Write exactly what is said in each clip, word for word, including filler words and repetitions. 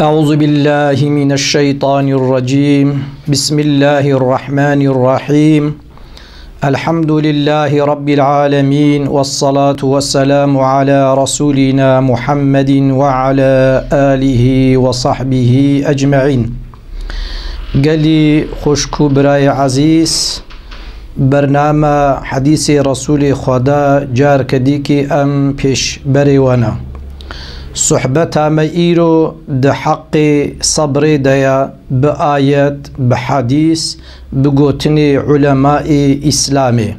أعوذ بالله من الشيطان الرجيم. بسم الله الرحمن الرحيم. الحمد لله رب العالمين، والصلاة والسلام على رسولنا محمد وعلى آله وصحبه أجمعين. Gelî xwişk û birayê ezîz, bername Hedîsê Resûlê Xweda carke dîkî em pêşberê we ne. Sohbeta me îro di heqê sebrê de ye, bi ayet, bi hedîs, bi gotinê ulemayê Îslamê.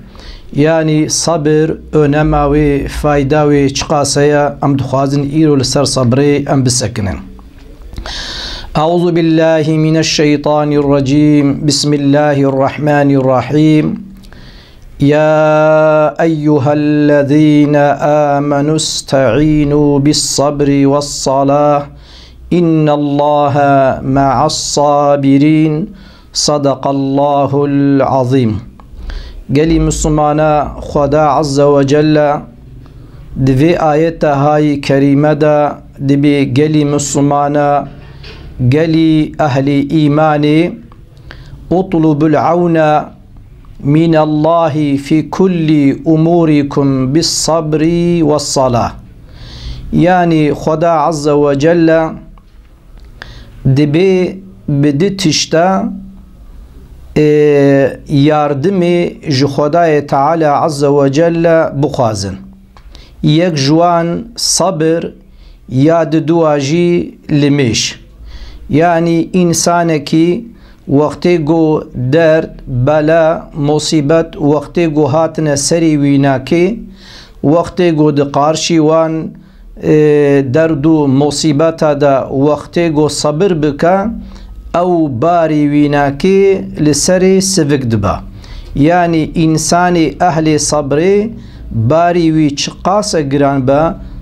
Yanî sebir, önema wê, fayda wê çiqas heye, em dixwazin îro li ser sebrê em bisekinin. أعوذ بالله من الشيطان الرجيم. بسم الله الرحمن الرحيم. يا أيها الذين آمنوا استعينوا بالصبر والصلاة إن الله مع الصابرين. صدق الله العظيم. Gelî Mislimana, Xweda Azze ve Celle di vê ayeta hayî kerîme de dibê gelî Mislimana, gelî ehlî îmanê, "اطلبوا العون من الله في كل أموركم بالصبر والصلاة." Yanî Xweda Azze ve Celle dibê bi du tişta, e, yardimê ji Xwedayê Teala Azze ve Celle bixwazin. Yek ji wan sabir, ya di dua jî limêj. Yanî însanekî wextê ku derd, bela, musîbet, wextê ku hatine serî wî nakê, wextê ku di qarşî wan, e, derd û musîbeta de wextê ku sabir bike, ew barî wî nakê li serê sivik dibe. Yanî însanê ehlê sebrê barî wî çiqas e giran be,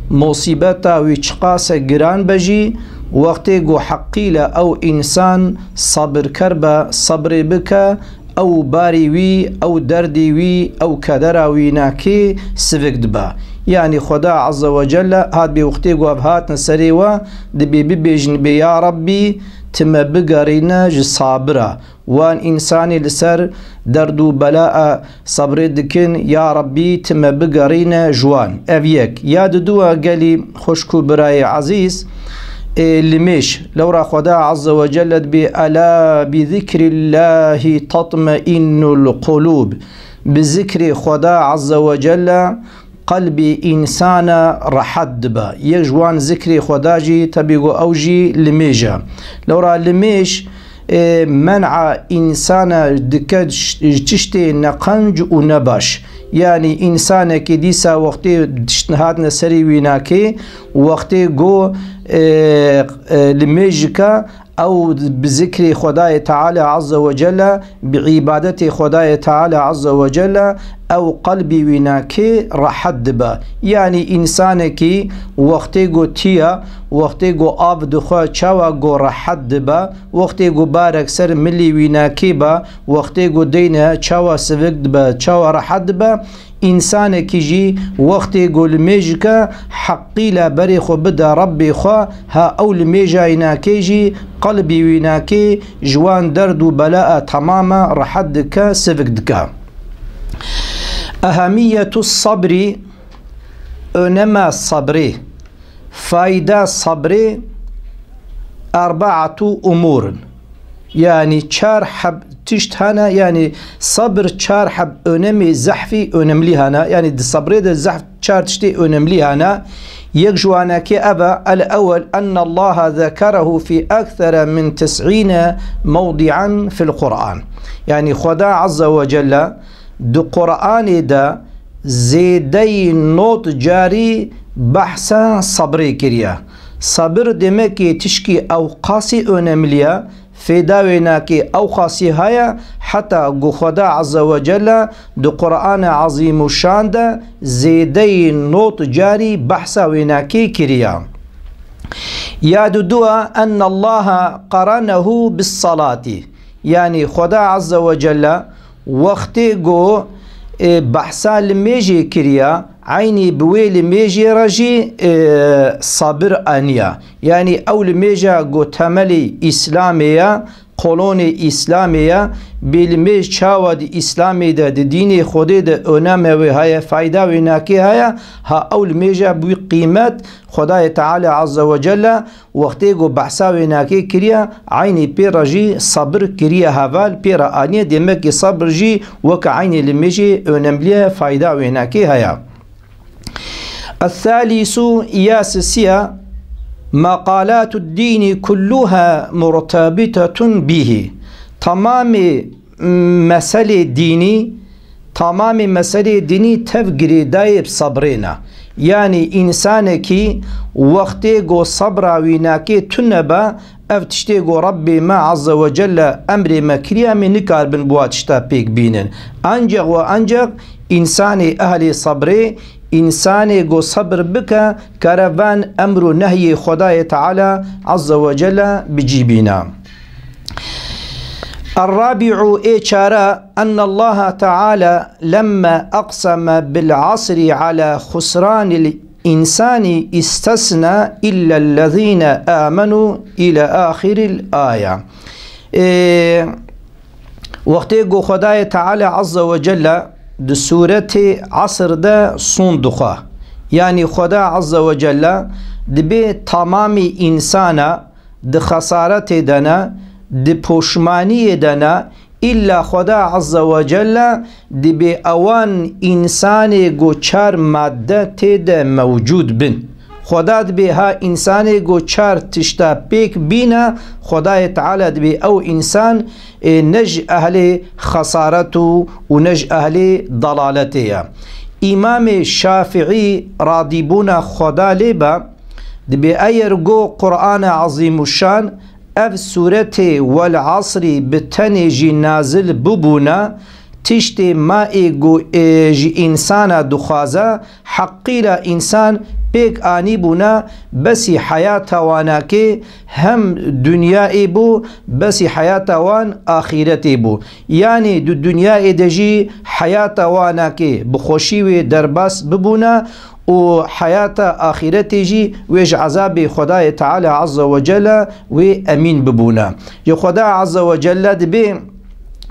musîbeta wî çiqas e giran be jî, wextê ku heqîle ew însan sabirker be, sebrê bike, ew barî wî, ew derdê wî, ew kedera wî nakê sivik dibe. Yanî Xweda Azze ve Celle hat bê wextê ku ev hatin serê we, dibê bibêjin bê, "Ya Rabbî, tu me bigerîne ji sabira." Wan însanê li ser derd û belaa sebrê dikin, ya Rabbî, tu me bigerîne ji wan. Ev yek. Ya di dua gelî xwişk û birayê ezîz, ê, limêj. Lewra Xweda Azze ve Celle dibê, "Ela bi zikrillahî tatmeinnul qulûb." Bi zikrê Xweda Azze ve Celle qelbê însana rehet dibe. Yek ji wan zikrê Xweda jî tebî ku ew jî limêj e. Lewra limêj, e, men'a însana dike ji, ji tiştê neqenc û nebaş. Yanî însanekî dîsa wextê tişt hatine serî wî nakê, wextê ku, e, e, limêj dike, ew bi zikrê Xwedayê Teala Azze ve Celle, bi îbadetê Xwedayê Teala Azze ve Celle, ew qelbî wî nakê rehet dibe. Yanî însanekî wextê ku tiya, wextê ku av dixwe, çawa ku rehet dibe, wextê ku barek ser milî wî nakê be, wextê ku deyne çawa sivik dibe, çawa rehet dibe, Însanekî jî wextê ku limêj dike, heqîle berê xwe bide Rebbê xwe, ha ew limêja wî nakê jî qelbî wî nakê ji wan derd û belaa temama rehet dike, sivik dike. Ehemiyetu sabrî, önema sabrê, fayda sabrê, erbaatu umurin. Yanî çar heb tişt hene, yanî sabir çar heb önemî zehfî önemlî hene. Yanî di sabrê de zehf çar tiştê önemlî hene. Yek ji wanekê ev e, el ewel, enne Allaha zekerehu fî ekthera min tis'îne mewdi'an fil Qur'an. Yanî Xweda Azze ve Celle di Qur'anê de zêdeyî nod carî behsa sabrê kiriye. Sabir demekê tişkî ewqasî önemlî ye, fêda wê nakê ewqasî heye, heta ku Xweda Azze ve Celle di Qur'ana Azîmuşşan de zêdeyî nod carî behsa wê nakê kiriye. Ya dudua, enne Allaha qaranehu bis salati. Yanî Xweda Azze ve Celle wextê ku E, behsa limêjê kiriya, eynî bi wê limêjê re jî, e, sabir aniya. Yanî ew limêja ku temelê Îslamê ye, kolonê Îslamê ye, bê limêj çawa di Îslamê de, di dînê Xwedê de oneme wê heye, fayda wê nakê heye, ha ew limêja bi wî qîmet, Xwedayê Teala Azze ve Celle wextê ku behsa wê nakê kiriye, eynî pê re jî sabir kiriye heval, pê re aniye, demekî sabir jî weke eynî limêjê önemliye, fayda wê nakê heye. الثالث, ya sisiya, مقالات الدين كلها مرتبطة به. Tamamê meselê dînî, tamamê meselê dînî tev girêdayê bi sabrê ne. Yanî însanekî wextê ku sabra wî nakê tune be, ev tiştê ku Rebbê me Azze ve Celle emrê me kiriye, em ê nikaribin bi wa tişta pêk bînin. Ancaq ve ancaq însanê ehlê sabrê, însanê ku sabir bike, kare van emr û nehyê Xwedayê Teala Azze ve Celle bi cî bîne. الرابع, ê çara, أن الله تعالى لما أقسم بالعصر على خسران الإنسان استثنى إلا الذين آمنوا إلى آخر الآية. Ê, wextê ku Xwedayê Teala Azze ve Celle di sûretê Asr de sond dixwe, yanî Xweda Azze ve Celle dibê tamamî însana di xesaretê de ne, di poşmaniyê de ne, îlla Xweda Azze ve Celle dibê ewan însanê ku çar madde tê de mewcûd bin. Xweda dibê ha însanê ku çar tişta pêk bîne, Xwedayê Teala dibê ew însan, ê, ne ji ehlê xesaret û, û ne ji ehlê dalaletê ye. Îmamê Şafîî radîbûna Xweda lê be, dibê eyer ku Qur'ana Ezîmuşşan, ev sûretê Wel Asrî bi tenê jî nazil bibûna, tiştê ma ê ku, ê, ji însana dixwaze, heqîra însan pêk anîbûna, besî heyata wanakê hem dinyayê bû, besî heyata wan axîretê bû. Yanî di dinyayê de jî heyata wanakê bi xweşî wê derbas bibûna û heyata axîretê jî wê ji ezabê Xwedayê Teala Azze ve Celle wê emîn bibûna. Ji Xweda Azze ve Celle dibê,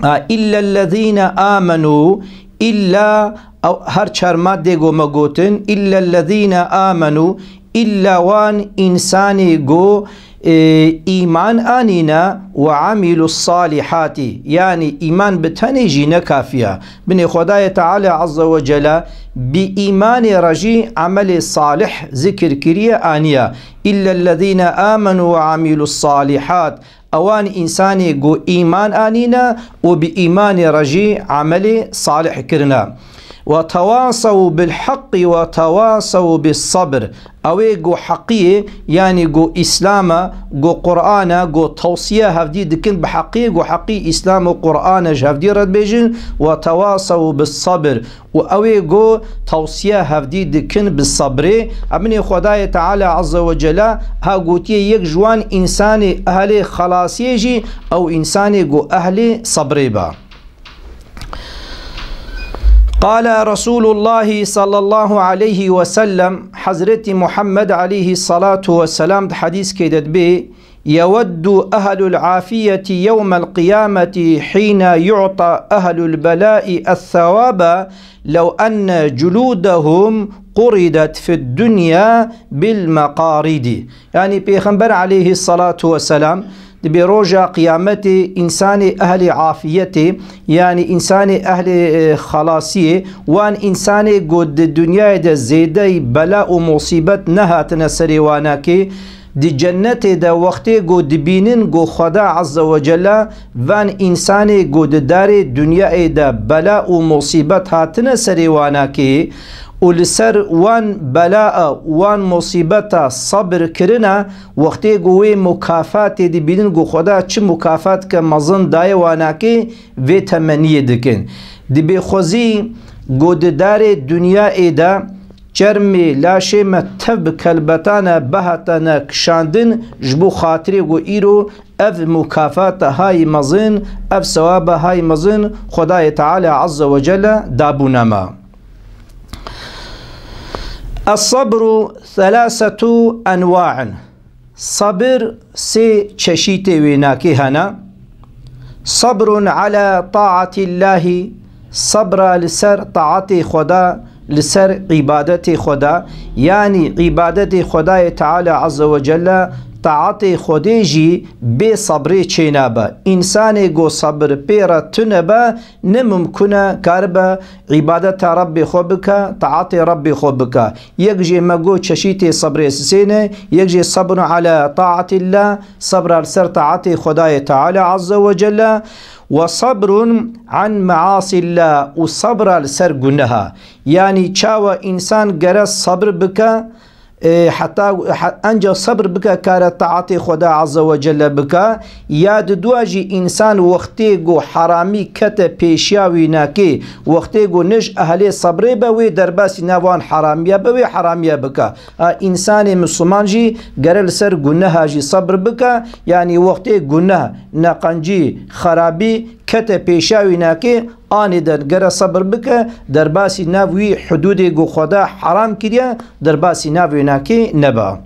a, إلا الذين آمنوا, îlla ew her çar maddê ku me gotin, إلا الذين آمنوا, îlla wan însanê ku, e, îman anîne, وعملوا الصالحات, yanî îman bi tenê jî ne kafiya. Binê Xwedayê Teala Azze ve Celle bi îmanê re jî emelê salih zikir kiriye aniye. إلا الذين آمنوا وعملوا الصالحات. Ewan însanê ku îman anîne û bi îmanê re jî emelê salih kirine. وتواصوا بالحق وتواصوا بالصبر. Ew ê ku heqiyê, yanî ku Îslam e, ku Qur'an e, ku tewsiye hevdî dikin bi heqiyê, ku heqî Îslam û Qur'an e ji hevdî re dibêjin, وتواصوا بالصبر. Û ew ê ku tewsiye hevdî dikin bi sebrê. Eminê Xwedayê Teala Azze ve Celle ha gotiye yek ji wan însanê ehlê xelasiyê jî ew însanê ku ehlê sebrê be. قال رسول الله صلى الله عليه وسلم, Hezretî Muhammed aleyhissalatu vesselam di hedîskê de dibê, يود أهل العافية يوم القيامة حين يعطى أهل البلاء الثواب لو أن جلودهم قرضت في الدنيا بالمقاريض. Yanî Pêxember aleyhissalatu vesselam dibê roja qiyametê însanê ehlê afiyetê, yanî însanê ehlê, e, xelasiyê, wan însanê ku di dinyayê de zêdeyî bela û musîbet nehatine serê wanakê, di cennetê de wextê ku dibînin ku Xweda Azze ve Celle van însanê ku di darê dinyayê de bela û musîbet hatine serê wanakê û li ser wan bela û wan musîbeta sebir kirine, wextê ku wê mukafatê dibînin ku Xweda çi mukafatke mezin daye wanakê, vê temenniyê dikin. Dibê xwezî ku di darê dinyayê de çermê laşê me tev bi kelbetane bihatene kişandin, ji bo xatirê ku îro ev mukafata hay mezin, ev sewaba hay mezin Xwedayê Teala Azze ve Celle dabûne me. Es-sabru thelasetu enwa'in. Sabir sê çeşîtê wênakê hene. Sabrun ala taatillahi, sabra li ser taatê Xweda, li ser îbadetê Xweda, yanî îbadetê Xwedayê Teala Azze ve Celle, taatê Xwedê jî bê sabrê çênabe. Însanê ku sabir pê re tune be, ne mimkun e karibe îbadeta Rebbê xwe bike, taatê Rebbê xwe bike. Yek jê me got çeşîtê sebrê sisê ne, yek jê sebrun ala taatillah, sebra li ser taatê Xwedayê Teala Azze ve Celle, ve sebrun an measillah, û sebra li ser guneha. Yanî çawa însan gere sebr bike, e, heta, he-, enca sebr bike kare taatê Xweda Azze ve Celle bike, ya di dua jî însan wextê ku heramî kete pêşiya wî nake, wextê ku ne ji ehlê sebrê be, wê derbasî nav wan heramiya be, wê heramiya bike. A, însanê misliman jî gere li ser guneha jî sebr bike, yanî wextê guneh, neqencî, xerabî kete pêşiya wî nake, anêden gere sebir bike, derbasî nav wî hudûdê ku Xweda heram kiriye, derbasî nav wê nake nebe.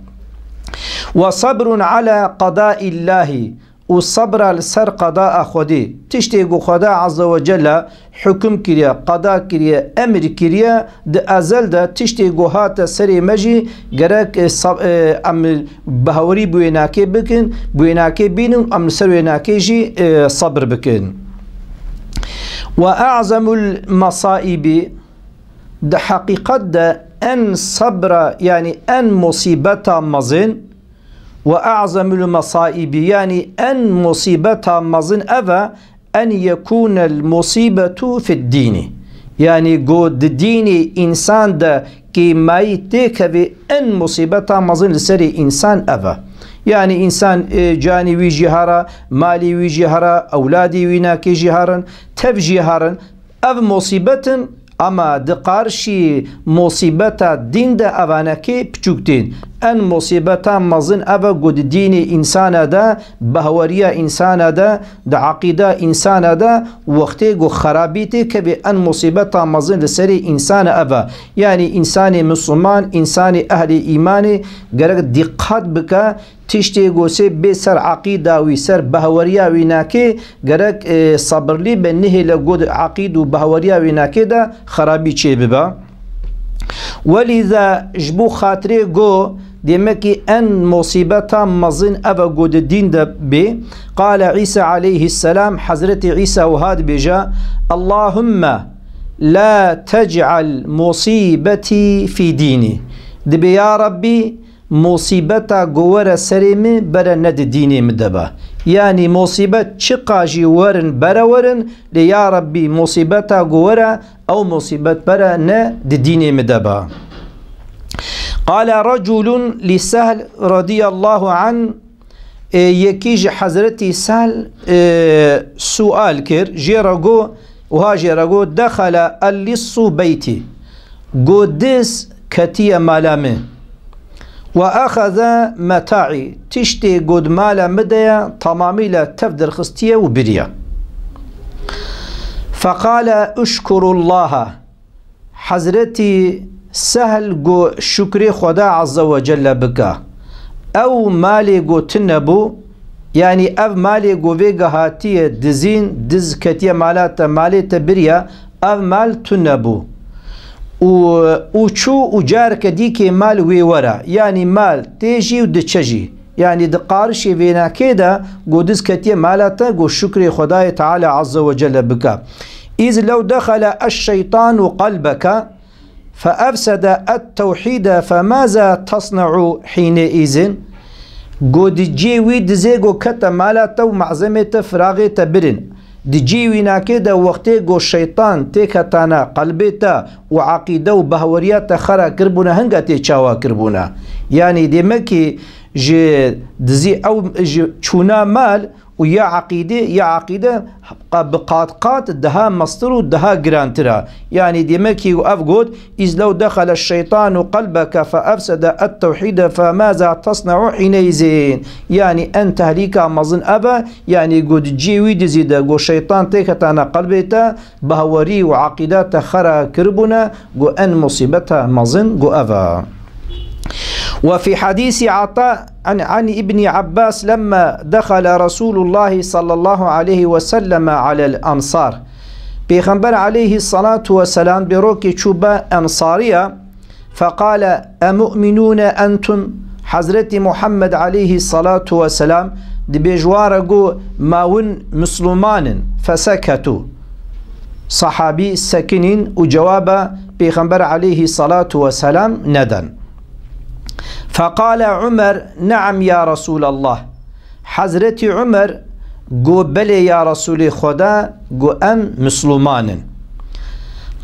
Ve sabrun ala qadaillahî, û sebra li ser qedaa Xwedê. Tiştê ku Xweda Azze ve Celle hukum kiriye, qeda kiriye, emir kiriye, di ezel de tiştê ku hate serê me jî gerek, e, sab-, e, em bawerî bi wê nakê bikin, bi wê nakê bînin, em li ser wê nakê jî, e, sabir bikin. Ve a'zemul masaibi, di heqîqet de en sabra, yanî en musîbeta mezin, ve a'zemul masaibi, yanî en musîbeta mezin ev e, en yekunel musibetu fid dîni. Yanî ku di dînê însan de kêmayî têkevê, en musîbeta mezin li serê însan ev e. Yanî însan, e, canê wî jî hara, malê wî jî hara, ewladê wî nakê jî harin, tev jî harin. Ev musîbet in, ama di qarşî musîbeta dîn de evanekê piçûk tên. En musîbeta mezin ev e ku di dînê însana de, bahweriya însana de, di eqîda însana de, wextê ku xerabî tê kevê, en musîbeta mezin li serê însana ev e. Yanî însanê misliman, însanê ehlê îmanê gerek dîqat bike, tiştê ku sê bê ser eqîda wî, ser bahweriya wî nakê, gerek, e, sabirlî be, nihêle ku di eqîd û bahweriya wî nakê de xerabî çê bibe. Welîza ji bo xatirê ku demekî en musîbeta mezin ev e ku di dîn de bê. Qale Îsa aleyhisselam, Hezretî Îsa wiha dibêje, Allahumme la tec'al musîbetî fî dînî. Dibê ya Rabbî, musîbeta ku were serê min bere ne di dînê min de be. Yanî musîbet çiqa jî werin bere werin, lê ya Rabbî musîbeta ku were, ew musîbet bere ne di dînê min de be. Qale reculun li Sehl radiyallahu anh, e, yekî ji Hezretî Sehl, e, sual kir, jê re got, wiha jê re got, dexele ellissu beyti. Got diz ketiye mala min. Ve axeze metaî, tiştê got mala min de ye, tamamîle tev derxistiye û biriye. Feqale uşkurullaha. Hezretî Sehl got şukrê Xweda Azze ve Celle bike. Ew malê got tune bû, yanî ev malê got vêga hatiye dizîn, diz ketiye mala te, malê te biriye, ev mal tune bû. Û, û çû û careke dîkê mal wê were. Yanî mal tê jî û diçe jî. Yanî di qarişê vênakê de got diz ketiye mala te, got şukrê Xwedayê Teala Azze ve Celle bike. Îz lew dexele eşşeytanu qelbeke, feefsede et-tewhîde femaza tesne'u hîne îzin? Got di cê wî dizê got kete mala te û mezemê te, firaxê te birin. Di cê wî nakê de wextê got şeytan têketane qelbê te û eqîde û bahweriya te xera kirbûne, hinga tê çawa kirbûne? Yanî demekî ji dizî ew ji çûna mal û ya eqîdê, ya eqîde qa-, bi qat qat daha mestir û daha girantir e. Yanî demek ki ev got, "Iz lew dexele şeytanu qelbeke fe efsede et tewhîde fe maza tesne'u hîneyzin." Yanî en tehlîka mezin ev e, yanî got cê wî dizî de got şeytan têketane qelbê te, bawerî û eqîda te xera kiribûne, got en musîbeta mezin got ev e. وفي حديث عطاء عن، عن ابن عباس لما دخل رسول الله صلى الله عليه وسلم على الأنصار. Pêxember aleyhî salatu weselam bêrokê çû be Ensariya, feqale, "Emu'minûne entum?" Hezretî Muhammed aleyhî salatu weselam dibêj wan re got, "Ma win Misluman in?" Feseketû. Sahabî sekinîn û cewaba Pêxember aleyhî salatu weselam neden. Feqale Umer, "Ne'em ya Resûlallah." Hezretî Umer got, "Belê ya Resûlê Xweda," got, "em Misluman in."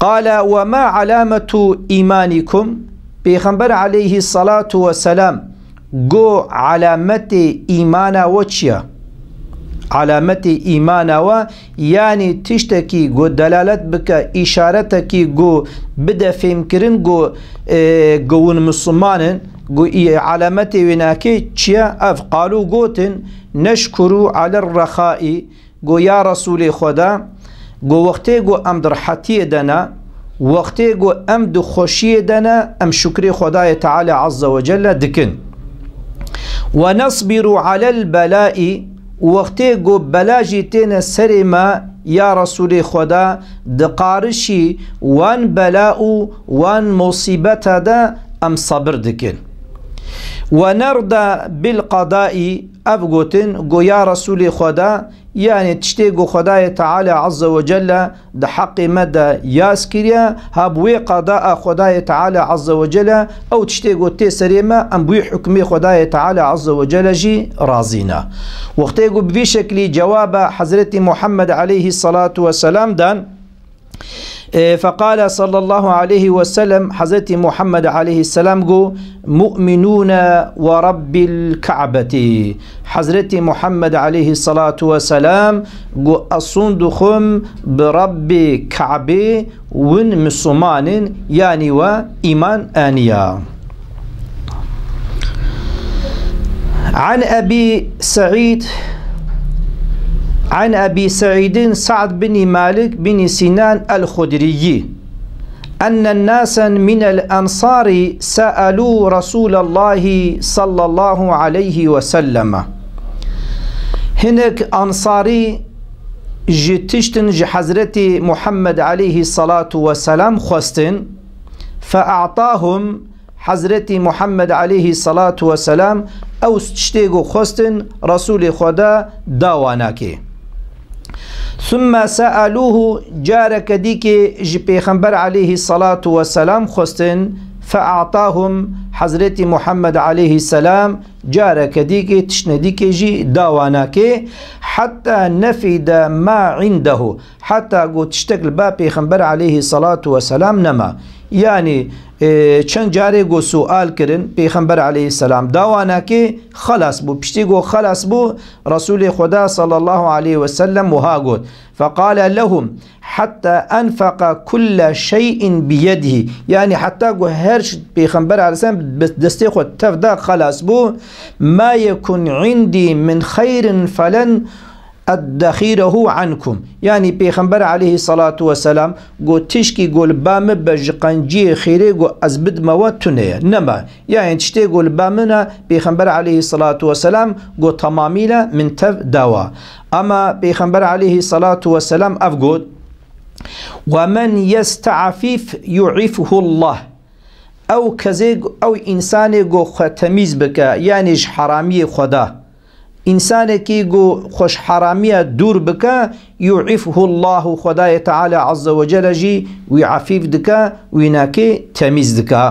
Qale, "Ve ma alametu îmanîkum?" Pêxember aleyhî salatu weselam got, "Alametê îmana we çi ye?" Alametê îmana we, yanî tiştekî ku delalet bike, îşaretekî ku bide fêmkirin ku, e, ku hûn Misliman in, ku î-, alametê wênakê çi ye? Ev qalû gotin, "Neşkuru aler rexaî", ku ya Resûlê Xweda, ku wextê ku em di rehetiyê de ne, wextê ku em di xweşiyê de ne, em şukrê Xwedayê Teala Azze ve Celle dikin. "Ve nesbiru alel belai", wextê ku bela jî têne serê me, ya Resûlê Xweda, di qarişî wan bela û wan musîbeta de em sebir dikin. "Ve nerda bil qadai", ev gotin, got, "Ya Resûlê Xweda, yanî tiştê ku Xwedayê Teala Azze ve Celle di heqê me de yaz kiriye, ha bi wê qada a Xwedayê Teala Azze ve Celle, ew tiştê ku tê serê me, em bi wî hukmê Xwedayê Teala Azze ve Celle jî razî ne." Wextê ku bi vî şeklî cewaba Hezretî Muhammed aleyhî salatu weselam dan, e, feqale sallallahu aleyhi ve sellem, Hezretî Muhammed aleyhisselam got, "Mu'minûne ve Rabbil Ka'beti." Hezretî Muhammed aleyhissalatu vesselam got, "Ez sûnd dixwim bi Rabbê Ka'bê, win Misliman in, yanî we îman aniya." An Ebî Seîd, an Ebî Seîdin Sa'd bin Malik bin Sinan el-Xudriyî. Enne nasen minel ensari sa'alû Resûlallahî sallallahu aleyhi ve selleme. Hinek Ensarî ji tiştin ji Hezretî Muhammed aleyhî salatu ve selam xwestin. Fe a'tahum, Hezretî Muhammed aleyhî salatu ve selam ew tiştê ku xwestin Resûlê Xweda da wanakê. Sümme se'elûhu, careke dîkê ji Pêxember aleyhî salatu ve selam xwestin, fe a'tahum, Hezretî Muhammed aleyhî selam careke dîkê, tiştine dîkê jî da wanakê, hetta nefîde ma indehu, heta ku tiştek li ba Pêxember aleyhî salatu ve selam nema. Yanî, e, çend carê ku sual kirin, Pêxember aleyhisselam da wanakê, xelas bû. Piştî ku xelas bû, Resûlê Xweda sallallahu aleyhi ve sellem wiha got, "Feqale lehum hatta enfeqa kulle şey'in biyedihî." Yanî heta ku her ş-, Pêxember aleyhisselam bi destê xwe tev da, xelas bû. "Ma yekun indi min xeyrin felen eddexirehu ankum." Yanî Pêxember aleyhî salatu ve selam got, "Tişkî ku li ba min be ji qenciyê xêrê ku ez bidime we tune ye. Nema." Yanî tiştê ku li ba min e, Pêxember aleyhî salatu ve selam got, "Tamamîle min tev dawa." Ama Pêxember aleyhî salatu ve selam ev got, "Ve men yesta'fif yu'ifhullah." Ew kezê, ew însanê ku xwe temîz bike, yanî ji heramiyê xwe da. Însanekî ku xwe ji heramiya dûr bike, yu'ifhullahu, Xwedayê Teala Azze ve Celle jî wî efîf dike, wî nakê temîz dike.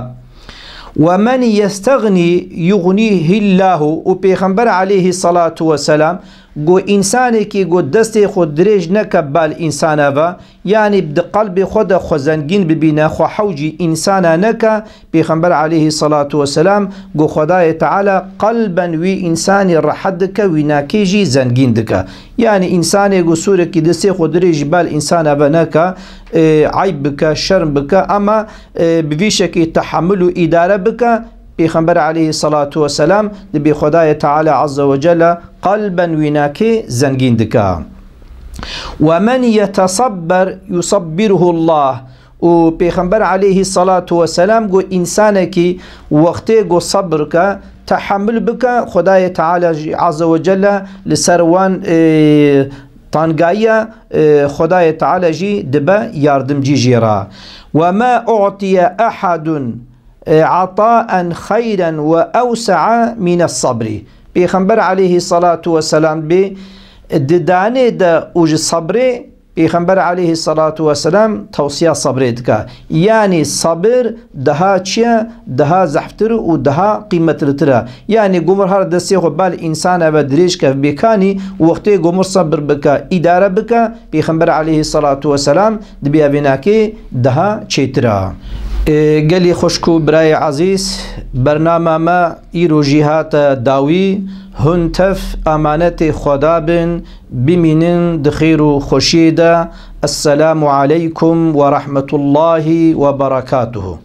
"Ve men yestegnî yughnîhillahu", û Pêxember aleyhî salatu ve selam Go însanekî go destê xwe dirêj neke bal însana ve, yanî di qelbê xwe de xwe zengîn bibîne, xwe hewcî însana neke, Pêxember aleyhî salatu weselam go Xwedayê Teala qelben wî însanî rehet dike, wî nakê jî zengîn dike. Yanî însanê go sûrekî destê xwe dirêj bal însana ve neke, e, eyb bike, şerm bike, ama, e, bi vî şekî tehemil û îdare bike, Pêxember aleyhî salatu weselam dibê Xwedayê Teala azze ve celle qelben wî nakê zengîn dike. "Ve men yetesabber yusabbiruhu Allah." Û Pêxember aleyhî salatu weselam go, însanekî wextê go sebr ke, tehemil bike, Xwedayê Teala jî azze ve celle li ser wan, e, tangayiya, e, Xwedayê Teala jî dibe yardimcî jê re. "Ve ma u'tiye ehadun, e, ataen xeyren ve ewse'a mine sabri." Pêxember aleyhî salatu weselam bê di danê de û ji sabrê, Pêxember aleyhî salatu weselam tewsiya sabrê dike. Yanî sabir daha çi ye? Daha zehftir û daha qîmetlitir e. Yanî gomir her destê xwe bal însana ve dirêj ke bêkanî, wextê gomir sabir bike, îdare bike, Pêxember aleyhî salatu weselam dibê evê nakê daha çêtir e. E, gelî xwişk û birayê ezîz, bernama me îro jî hate dawî, hûn tev emanetê Xweda bin, bimînin di xêr û xweşiyê de. Esselamu aleykum ve rahmetullahi ve berekatuhu.